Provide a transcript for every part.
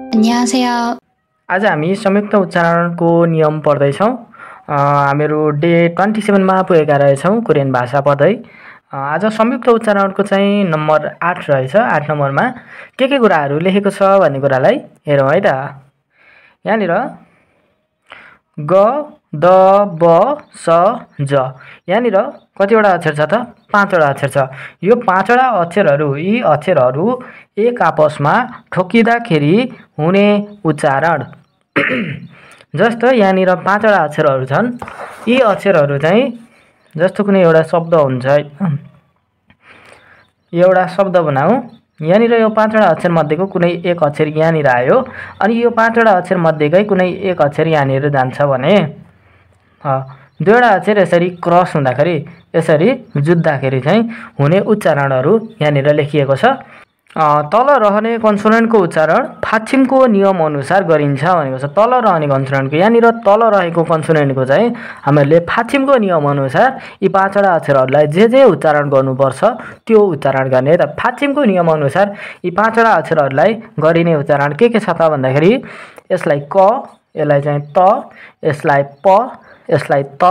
안녕하세요. आज हामी संयुक्त उच्चारणको नियम पढ्दैछौँ। हामीहरू डे 27 मा पुगेका रहेछौँ कोरियन भाषा पढ्दै। आज संयुक्त उच्चारणको चाहिँ नम्बर 8 रहेछ। 8 नम्बरमा के कुराहरू लेखेको छ भन्ने कुरालाई हेरौँ है त। यहाँनिर ग, द, ब, स, ज। यहाँनिर कतिवटा अक्षर छ त? 5वटा अक्षर छ। यो 5वटा अक्षरहरू, यी अक्षरहरू एक आपसमा ठोकिँदाखेरि हुने उच्चारण। जस्तो यहाँनिर 5वटा अक्षरहरू छन्। यी अक्षरहरू चाहिँ जस्तो कुनै एउटा शब्द हुन्छ, एउटा शब्द बनाऊ। यहाँनिर यो 5वटा अक्षर मध्येको कुनै एक अक्षर यहाँनिर आयो अनि यो 5वटा अक्षर मध्येकै कुनै एक अक्षर यहाँनिर जान्छ भने दुईवटा अक्षर यसरी क्रस हुँदाखेरि, यसरी जुत्दाखेरि चाहिँ हुने उच्चारणहरू यहाँनिर लेखिएको छ। तल रहने कन्सोनेन्टको उच्चारण फाक्षिमको नियम अनुसार गरिन्छ भनेको छ। तल रहने कन्सोनेन्टको, यहाँनिर तल रहेको कन्सोनेन्टको चाहिँ हामीले फाक्षिमको नियम अनुसार यी 5वटा अक्षरहरूलाई जे उच्चारण गर्नुपर्छ त्यो उच्चारण गर्ने। त फाक्षिमको नियम अनुसार यी 5वटा अक्षरहरूलाई गरिने उच्चारण के छ त भन्दाखेरि यसलाई क, यसलाई चाहिँ त, यसलाई प, यसलाई त,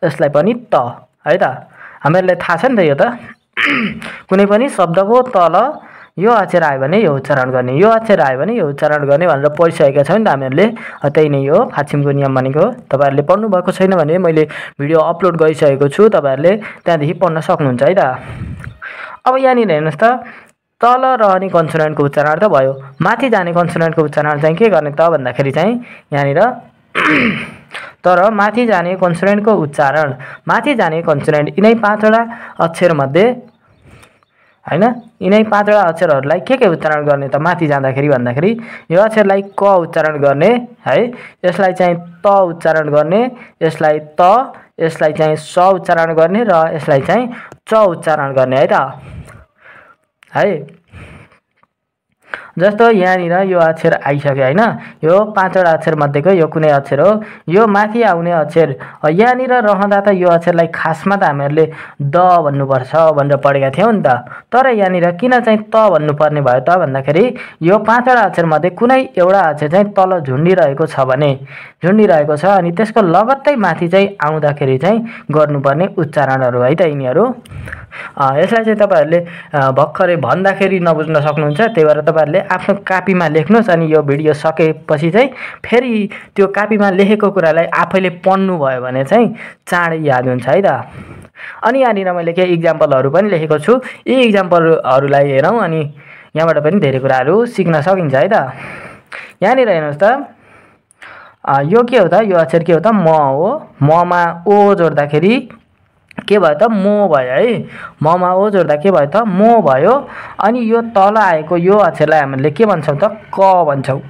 यसलाई पनि त है त। हामीहरूलाई थाहा छ नि त यो त। कुनै पनि शब्दको तल यो अक्षर आयो भने यो उच्चारण गर्ने, यो अक्षर आयो भने यो उच्चारण गर्ने भनेर पढिसकेका छौँ नि त हामीहरूले। त्यही नै हो फाक्षिमको नियम भनेको। तपाईँहरूले पढ्नु भएको छैन भने मैले भिडियो अपलोड गरिसकेको छु, तपाईँहरूले त्यहाँदेखि पढ्न सक्नुहुन्छ है त। अब यहाँनिर हेर्नुहोस् त, तल रहने कन्सोनेन्टको उच्चारण त भयो। माथि जाने कन्सोनेन्टको उच्चारण चाहिँ के गर्ने त भन्दाखेरि चाहिँ यहाँनिर तर माथि जाने कन्सोनेन्टको उच्चारण, माथि जाने कन्सोनेन्ट यिनै 5वटा अक्षरमध्ये हैन, यिनै 5वटा अक्षरहरूलाई के उच्चारण गर्ने त माथि जाँदाखेरि भन्दाखेरि यो अक्षरलाई क उच्चारण गर्ने है, यसलाई चाहिँ त उच्चारण गर्ने, यसलाई त, यसलाई चाहिँ स उच्चारण गर्ने र यसलाई चाहिँ च उच्चारण गर्ने है त है। जस्तो यहाँनिर यो अक्षर आइसक्यो हैन, यो 5वटा अक्षर मध्येको यो कुनै अक्षर हो। यो माथि आउने अक्षर यहाँनिर रहँदा त यो अक्षरलाई खासमा त हामीहरूले द भन्नुपर्छ भनेर पढेका थियौँ नि त। तर यहाँनिर किन चाहिँ त भन्नुपर्ने भयो त भन्दाखेरि यो 5वटा अक्षर मध्ये कुनै एउटा अक्षर चाहिँ तल झुन्डिरहेको छ भने, झुन्डिरहेको छ अनि त्यसको लगत्तै माथि चाहिँ आउँदाखेरि चाहिँ गर्नुपर्ने उच्चारणहरू है त यिनीहरू। यसलाई चाहिँ तपाईँहरूले भर्खरै भन्दाखेरि नबुझ्न सक्नुहुन्छ, त्यही भएर तपाईँहरूले आफ्नो कापीमा लेख्नुहोस् अनि यो भिडियो सकेपछि चाहिँ फेरि त्यो कापीमा लेखेको कुरालाई आफैले पढ्नुभयो भने चाहिँ चाँडै याद हुन्छ है त। अनि यहाँनिर मैले केही इक्जाम्पलहरू पनि लेखेको छु, यी इक्जाम्पलहरूलाई हेरौँ अनि यहाँबाट पनि धेरै कुराहरू सिक्न सकिन्छ है त। यहाँनिर हेर्नुहोस् त, यो के हो त, यो अक्षर के हो त, म हो। ममा ओ जोड्दाखेरि के भयो त, मो भयो है। ममा ओ जोड्दा के भयो त, मो भयो। अनि यो तल आएको यो अक्षरलाई हामीले के भन्छौँ त, क भन्छौँ।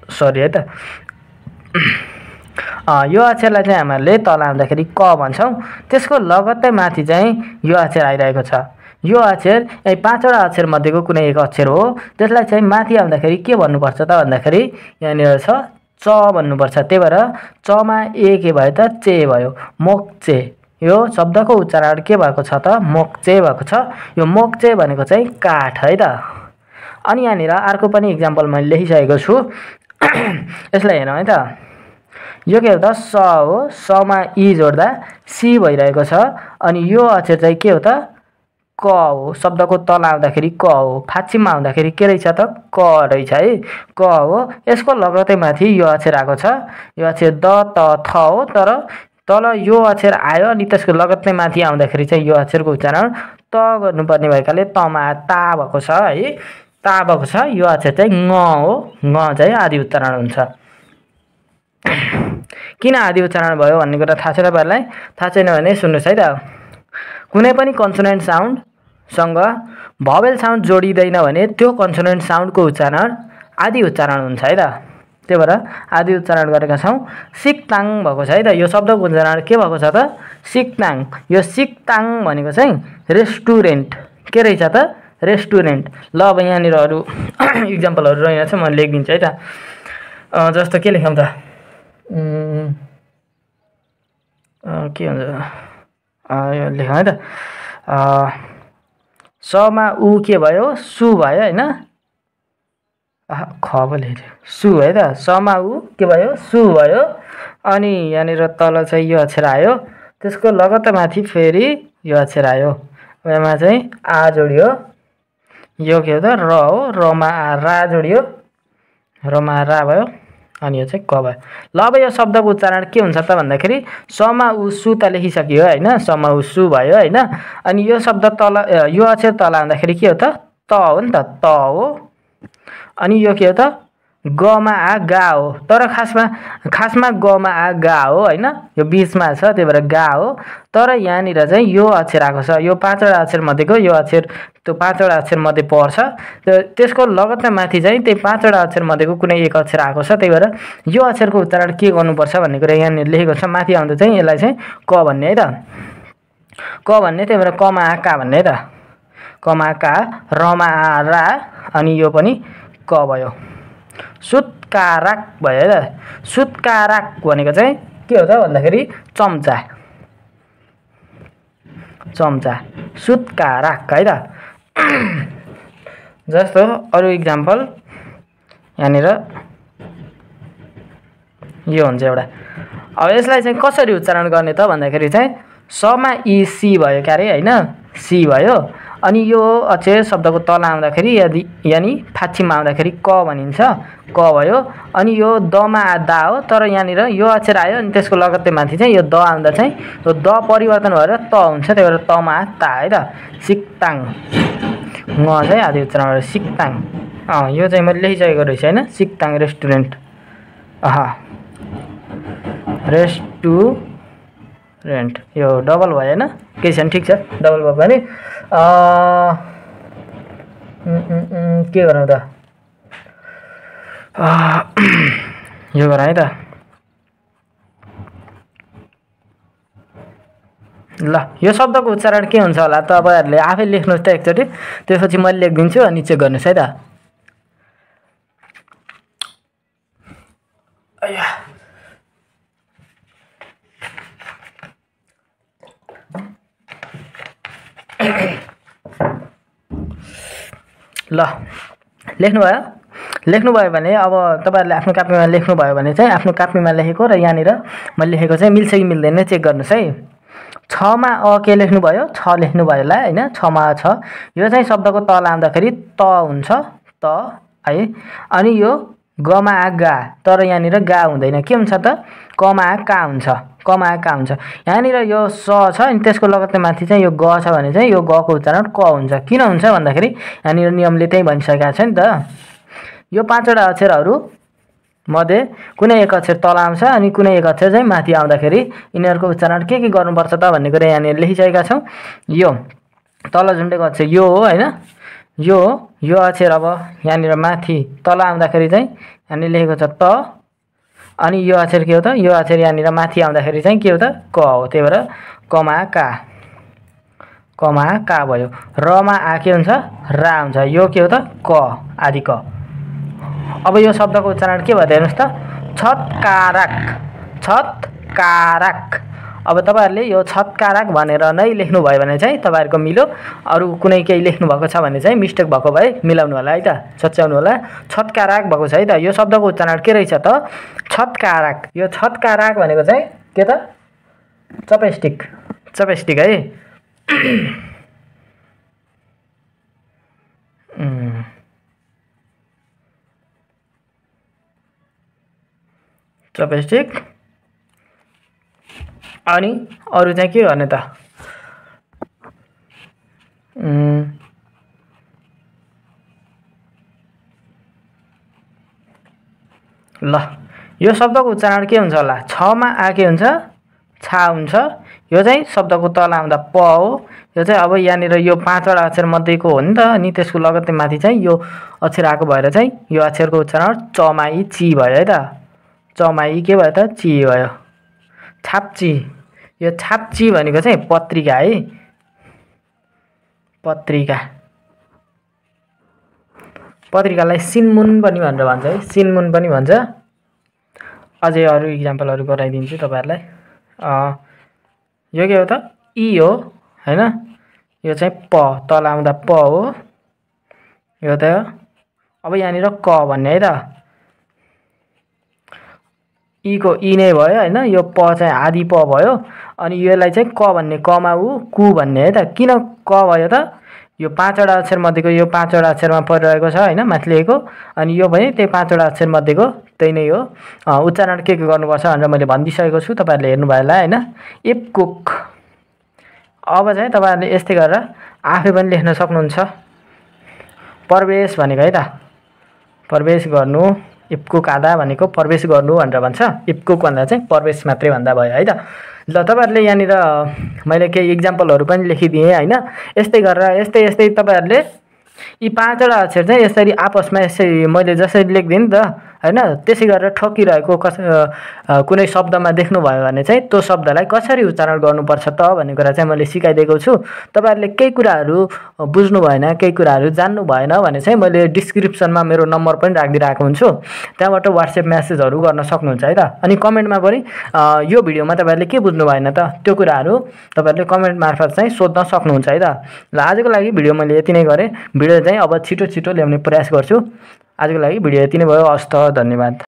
सरी है त। यो अक्षरलाई चाहिँ हामीले तल आउँदाखेरि क भन्छौँ। त्यसको लगत्तै माथि चाहिँ यो अक्षर आइरहेको छ। यो अक्षर यही 5वटा अक्षर मध्येको कुनै एक अक्षर हो। त्यसलाई चाहिँ माथि आउँदाखेरि के भन्नुपर्छ त भन्दाखेरि यहाँनिर छ च भन्नुपर्छ। त्यही भएर चमा ए के भयो त, चे भयो, मोक्चे। यो शब्दको उच्चारण के भएको छ त, मोक्चे भएको छ। यो मोक्चे भनेको चाहिँ काठ है त। अनि यहाँनिर अर्को पनि इक्जाम्पल मैले लेखिसकेको छु, यसलाई हेरौँ है त। यो के हो त, स हो। समा इ जोड्दा सी भइरहेको छ अनि यो अक्षर चाहिँ के हो त, क हो। शब्दको तल आउँदाखेरि क हो, फाक्षिममा आउँदाखेरि के रहेछ त, क रहेछ है, क हो। यसको लगतै माथि यो अक्षर आएको छ, यो अक्षर द, त, थ हो। तर तल यो अक्षर आयो अनि त्यसको लगत्तै माथि आउँदाखेरि चाहिँ यो अक्षरको उच्चारण त गर्नुपर्ने भएकाले तमा ता भएको छ है, ता भएको छ। यो अक्षर चाहिँ ङ हो, ङ चाहिँ आदि उच्चारण हुन्छ। किन आदि उच्चारण भयो भन्ने कुरा थाहा छ तपाईँहरूलाई? थाहा छैन भने सुन्नुहोस् है त। कुनै पनि कन्सोनेन्ट साउन्डसँग भवेल साउन्ड जोडिँदैन भने त्यो कन्सोनेन्ट साउन्डको उच्चारण आदि उच्चारण हुन्छ है त। त्यही भएर आदि उच्चारण गरेका छौँ। सिक्ताङ भएको छ है त। यो शब्दको उच्चारण के भएको छ त, सिक्ताङ। यो सिक्ताङ भनेको चाहिँ रेस्टुरेन्ट के रहेछ त, रेस्टुरेन्ट। ल अब यहाँनिर अरू इक्जाम्पलहरू रहेछ, म लेखिदिन्छु है त। जस्तो के लेखौँ त, के हुन्छ यो लेखौँ है त। समा उ के भयो, सु भयो हैन। ख पो लेख्यो सु है त समा उ के भयो सु भयो अनि यहाँनिर तल चाहिँ यो अक्षर आयो त्यसको लगत्त माथि फेरि यो अक्षर आयो यसमा चाहिँ आ जोडियो यो के हो त र हो रमा आ रा जोडियो रमा रा भयो अनि यो चाहिँ क भयो ल अब यो शब्दको उच्चारण के हुन्छ त भन्दाखेरि समा उ सु त लेखिसकियो हैन समा उ सु भयो हैन अनि यो शब्द तल यो अक्षर तल आउँदाखेरि के हो त हो नि त त हो अनि यो के हो त गमा आ गा हो तर खासमा गमा आ गा हो हैन यो बीचमा छ त्यही भएर गा हो तर यहाँनिर चाहिँ यो अक्षर आएको छ यो पाँचवटा अक्षर मध्येको यो अक्षर त्यो पाँचवटा अक्षर मध्ये पर्छ त्यसको लगत्त माथि चाहिँ त्यही पाँचवटा अक्षर मध्येको कुनै एक अक्षर आएको छ त्यही भएर यो अक्षरको उच्चारण के गर्नुपर्छ भन्ने कुरा यहाँनिर लेखेको छ माथि आउँदा चाहिँ यसलाई चाहिँ क भन्ने है त क भन्ने त्यही भएर कमा आ का भन्ने है त कमा का रमा आ रा अनि यो पनि क भयो सुत्काराक भयो है त सुत्काराक भनेको चाहिँ के हो त भन्दाखेरि चम्चा चम्चा सुत्काराक है त जस्तो अरु इक्जाम्पल यहाँनिर यो हुन्छ एउटा अब यसलाई चाहिँ कसरी उच्चारण गर्ने त भन्दाखेरि चाहिँ समा इ सी भयो क्यारे हैन सी भयो अनि यो अक्षर शब्दको तल आउँदाखेरि यानी फाछिमा आउँदाखेरि क भनिन्छ क भयो अनि यो दमा दा हो तर यहाँनिर यो अक्षर आयो अनि त्यसको लगत्तै माथि चाहिँ यो द आउँदा चाहिँ यो द परिवर्तन भएर त हुन्छ त्यही भएर तमा ता है त सिक्ताङ म चाहिँ आदि उच्चारण गरेर सिक्ताङ यो चाहिँ मैले लेखिसकेको रहेछ हैन सिक्ताङ रेस्टुरेन्ट रेस्टुरेन्ट यो डबल भयो हैन केही छैन ठिक छ डबल भयो भने के गरौँ त यो गरौँ है त ल यो शब्दको उच्चारण के हुन्छ होला तपाईहरुले आफै लेख्नुस् त एकचोटी त्यसपछि मैले लेखिदिन्छु अनि चेक गर्नुस् है त अया ल लेख्नुभयो भने अब तपाईहरुले आफ्नो कापीमा लेख्नुभयो भने चाहिँ आफ्नो कापीमा लेखेको र यहाँनिर मैले लेखेको चाहिँ मिल्छ कि मिल्दैन चेक गर्नुस् है 6 मा अ के लेख्नुभयो 6 लेख्नुभयो होला हैन 6 मा 6 यो चाहिँ शब्दको तल आउँदाखेरि त हुन्छ त है अनि यो गमा आ गा तर यहाँनिर गा हुँदैन के हुन्छ त कमा आ का हुन्छ कमा आ का हुन्छ यहाँनिर यो स छ अनि त्यसको लगत्तै माथि चाहिँ यो ग छ भने चाहिँ यो ग को उच्चारण क हुन्छ किन हुन्छ भन्दाखेरि यहाँनिर नियमले त्यही भनिसकेको छ नि त यो पाँचवटा अक्षरहरू मध्ये कुनै एक अक्षर तल आउँछ अनि कुनै एक अक्षर चाहिँ माथि आउँदाखेरि यिनीहरुको उच्चारण के गर्नुपर्छ त भन्ने कुरा यहाँनिर लेखिसकेका छौं यो तल झुन्डेको अक्षर यो हो हैन यो अक्षर अब यहाँनिर माथि तल आउँदाखेरि चाहिँ यहाँनिर लेखेको छ त अनि यो अक्षर के हो त यो अक्षर यहाँनिर माथि आउँदाखेरि चाहिँ के हो त क हो त्यही भएर कमा का भयो रमा आ के हुन्छ रा हुन्छ यो के हो त क आदि क अब यो शब्दको उच्चारण के भयो त हेर्नुस् त छतकाराक अब तपाईहरुले यो छतकाराक भनेर नै लेख्नु भयो भने चाहिँ तपाईहरुको मिलो अरु कुनै केही लेख्नु भएको छ भने चाहिँ मिस्टेक भएको भए मिलाउनु होला है त सच्याउनु होला छतकाराक भएको छ है त यो शब्दको उच्चारण के रहेछ त छतकाराक यो छतकाराक भनेको चाहिँ के त चपस्टिक है चपस्टिक अनि अरु चाहिँ के गर्ने त ल यो शब्दको उच्चारण के हुन्छ होला 6 मा आ के हुन्छ छा हुन्छ यो चाहिँ शब्दको तल आउँदा प हो यो चाहिँ अब यहाँनिर यो पाँचवटा अक्षर मध्येको हो नि त अनि त्यसको लगत्तै माथि चाहिँ यो अक्षर आएको भएर चाहिँ यो अक्षरको उच्चारण चमाई ची भयो है त चमाई के भयो त ची भयो छाप्ची यो छाप्ची भनेको चाहिँ पत्रिका है पत्रिकालाई सिनमुन पनि भनेर भन्छ है सिनमुन पनि भन्छ अझै अरु इक्जाम्पलहरु गराइदिन्छु तपाईहरुलाई यो के हो त इ हो हैन यो चाहिँ प तल आउँदा प हो यो त अब यहाँनिर क भन्ने है त ईको ई नै भयो हैन, यो प चाहिँ आदि प भयो। अनि यसलाई चाहिँ क भन्ने कमा उ कु भन्ने है त। किन क भयो त? यो 5 वटा अक्षर मध्येको यो 5 वटा अक्षरमा परिरहेको छ हैन माथि लेखेको। अनि यो पनि त्यही 5 वटा अक्षर मध्येको त्यही नै हो। उच्चारण के गर्नुपर्छ भनेर मैले भनिदिइसकेको छु, तपाईहरुले हेर्नु भयो होला हैन। इपकुक। अब चाहिँ तपाईहरुले यस्तै गरेर आफै पनि लेख्न सक्नुहुन्छ। प्रवेश भनेको है त, प्रवेश गर्नु। इपकुक आदा भनेको प्रवेश गर्नु भनेर भन्छ। इपकुक भन्दा चाहिँ प्रवेश मात्रै भन्दा भयो है त। ल तपाईहरुले यहाँनिर मैले केही इक्जाम्पलहरु पनि लेखिदिएँ हैन। यस्तै गरेर यस्तै तपाईहरुले यी 5 वटा अक्षर चाहिँ यसरी आपसमा यसरी मैले जसरी लेख्दिएँ नि त हैन, त्यसै गरेर ठकिरहेको कुनै शब्दमा देख्नुभयो भने चाहिँ त्यो शब्दलाई कसरी उच्चारण गर्नुपर्छ त भन्ने कुरा चाहिँ मैले सिकाइदिएको छु। तपाईहरुले केही कुराहरु बुझ्नु भएन, केही कुराहरु जान्नु भएन भने चाहिँ मैले डिस्क्रिप्सनमा मेरो नम्बर पनि राखिदिरहेको हुन्छु, त्यहाँबाट WhatsApp मेसेजहरु गर्न सक्नुहुन्छ है त। अनि कमेन्टमा पनि यो भिडियोमा तपाईहरुले के बुझ्नु भएन त त्यो कुराहरु तपाईहरुले कमेन्ट मार्फत चाहिँ सोध्न सक्नुहुन्छ है त। ल आजको लागि भिडियो मैले यति नै गरे। भिडियो चाहिँ अब छिटो ल्याउने प्रयास गर्छु। आजको लागि भिडियो यति नै भयो। हस्त धन्यवाद।